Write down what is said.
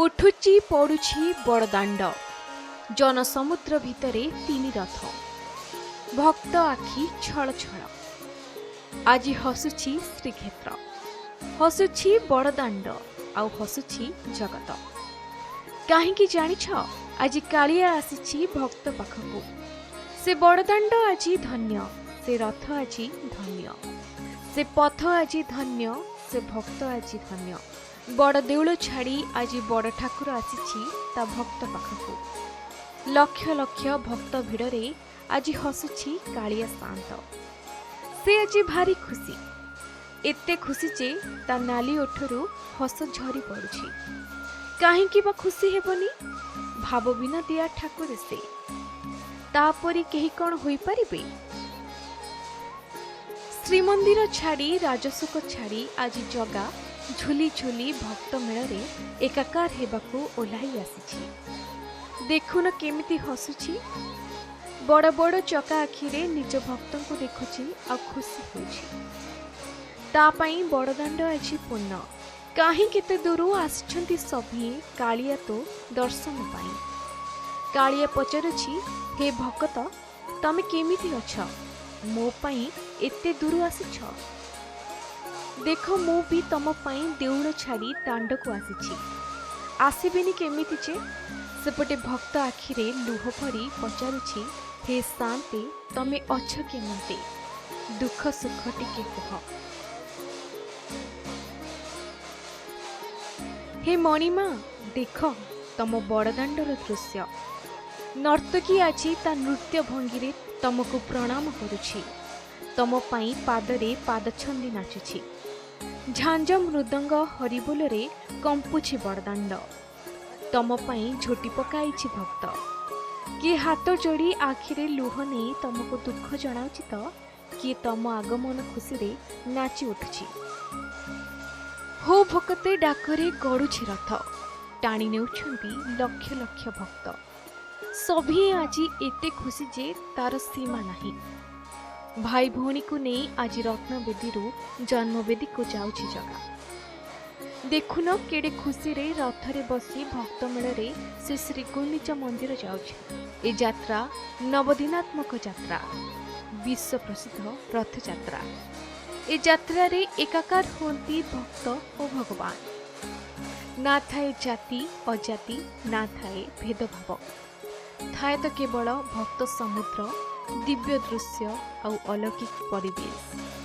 ଉଠୁଛି ପଡୁଛି ବଡ଼ଦାଣ୍ଡ, ଜନସମୁଦ୍ର ଭିତରେ ତିନି ରଥ, ଭକ୍ତ ଆଖି ଛଳ ଛଳ। ଆଜି ହସୁଛି ଶ୍ରୀକ୍ଷେତ୍ର, ହସୁଛି ବଡ଼ଦାଣ୍ଡ, ଆଉ ହସୁଛି ଜଗତ। କାହିଁକି ଜାଣିଛ? ଆଜି କାଳିଆ ଆସିଛି ଭକ୍ତ ପାଖକୁ। ସେ ବଡ଼ଦାଣ୍ଡ ଆଜି ଧନ୍ୟ, ସେ ରଥ ଆଜି ଧନ୍ୟ, ସେ ପଥ ଆଜି ଧନ୍ୟ, ସେ ଭକ୍ତ ଆଜି ଧନ୍ୟ। ବଡ଼ ଦେଉଳ ଛାଡ଼ି ଆଜି ବଡ଼ ଠାକୁର ଆସିଛି ତା ଭକ୍ତ ପାଖକୁ। ଲକ୍ଷ ଲକ୍ଷ ଭକ୍ତ ଭିଡ଼ରେ ଆଜି ହସୁଛି କାଳିଆ ସାଆନ୍ତ। ସେ ଆଜି ଭାରି ଖୁସି, ଏତେ ଖୁସି ଯେ ତା ନାଲି ଓଠରୁ ହସ ଝରି ପଡ଼ୁଛି। କାହିଁକି ବା ଖୁସି ହେବନି? ଭାବ ବିନା ଦିଆ ଠାକୁର ସେ, ତାପରି କେହି କ'ଣ ହୋଇପାରିବେ? ଶ୍ରୀମନ୍ଦିର ଛାଡ଼ି, ରାଜସୁଖ ଛାଡ଼ି ଆଜି ଜଗା ଝୁଲି ଝୁଲି ଭକ୍ତ ମେଳରେ ଏକାକାର ହେବାକୁ ଓହ୍ଲାଇ ଆସିଛି। ଦେଖୁନ କେମିତି ହସୁଛି, ବଡ଼ ବଡ଼ ଚକା ଆଖିରେ ନିଜ ଭକ୍ତଙ୍କୁ ଦେଖୁଛି ଆଉ ଖୁସି ହେଉଛି। ତା ପାଇଁ ବଡ଼ଦାଣ୍ଡ ଆଜି ପୂର୍ଣ୍ଣ। କାହିଁ କେତେ ଦୂରୁ ଆସିଛନ୍ତି ସଭିଏଁ କାଳିଆ ତୋ ଦର୍ଶନ ପାଇଁ। କାଳିଆ ପଚାରୁଛି, ହେ ଭକତ, ତମେ କେମିତି ଅଛ? ମୋ ପାଇଁ ଏତେ ଦୂରୁ ଆସିଛ? ଦେଖ, ମୁଁ ବି ତମ ପାଇଁ ଦେଉଳ ଛାଡ଼ି ଦାଣ୍ଡକୁ ଆସିଛି। ଆସିବିନି କେମିତି ଯେ? ସେପଟେ ଭକ୍ତ ଆଖିରେ ଲୁହ ଭରି ପଚାରୁଛି, ହେ ସାଆନ୍ତେ, ତମେ ଅଛ କେମନ୍ତେ? ଦୁଃଖ ସୁଖ ଟିକେ କୁହ। ହେ ମଣିମା, ଦେଖ ତମ ବଡ଼ଦାଣ୍ଡର ଦୃଶ୍ୟ। ନର୍ତ୍ତକୀ ଆଜି ତା ନୃତ୍ୟ ଭଙ୍ଗୀରେ ତମକୁ ପ୍ରଣାମ କରୁଛି, ତମ ପାଇଁ ପାଦରେ ପାଦ ଛନ୍ଦି ନାଚୁଛି। ଝାଞ୍ଜ ମୃଦଙ୍ଗ ହରିବୋଲରେ କମ୍ପୁଛି ବଡ଼ଦାଣ୍ଡ। ତମ ପାଇଁ ଝୋଟି ପକାଇଛି ଭକ୍ତ। କିଏ ହାତ ଯୋଡ଼ି ଆଖିରେ ଲୁହ ନେଇ ତମକୁ ଦୁଃଖ ଜଣାଉଛି ତ କିଏ ତମ ଆଗମନ ଖୁସିରେ ନାଚି ଉଠୁଛି। ହୋ ଭକତେ ଡାକରେ ଗଡ଼ୁଛି ରଥ, ଟାଣି ନେଉଛନ୍ତି ଲକ୍ଷ ଲକ୍ଷ ଭକ୍ତ। ସଭିଏଁ ଆଜି ଏତେ ଖୁସି ଯେ ତାର ସୀମା ନାହିଁ। ଭାଇ ଭଉଣୀକୁ ନେଇ ଆଜି ରତ୍ନବେଦୀରୁ ଜନ୍ମବେଦୀକୁ ଯାଉଛି ଜଗା। ଦେଖୁନ କେଡ଼େ ଖୁସିରେ ରଥରେ ବସି ଭକ୍ତମେଳରେ ସେ ଶ୍ରୀଗୁଣ୍ଡିଚା ମନ୍ଦିର ଯାଉଛି। ଏ ଯାତ୍ରା ନବଦିନାତ୍ମକ ଯାତ୍ରା, ବିଶ୍ୱ ପ୍ରସିଦ୍ଧ ରଥଯାତ୍ରା। ଏ ଯାତ୍ରାରେ ଏକାକାର ହୁଅନ୍ତି ଭକ୍ତ ଓ ଭଗବାନ। ନା ଥାଏ ଜାତି ଅଜାତି, ନା ଥାଏ ଭେଦଭାବ, ଥାଏ ତ କେବଳ ଭକ୍ତ ସମୁଦ୍ର, ଦିବ୍ୟ ଦୃଶ୍ୟ ଆଉ ଅଲୌକିକ ପରିବେଶ।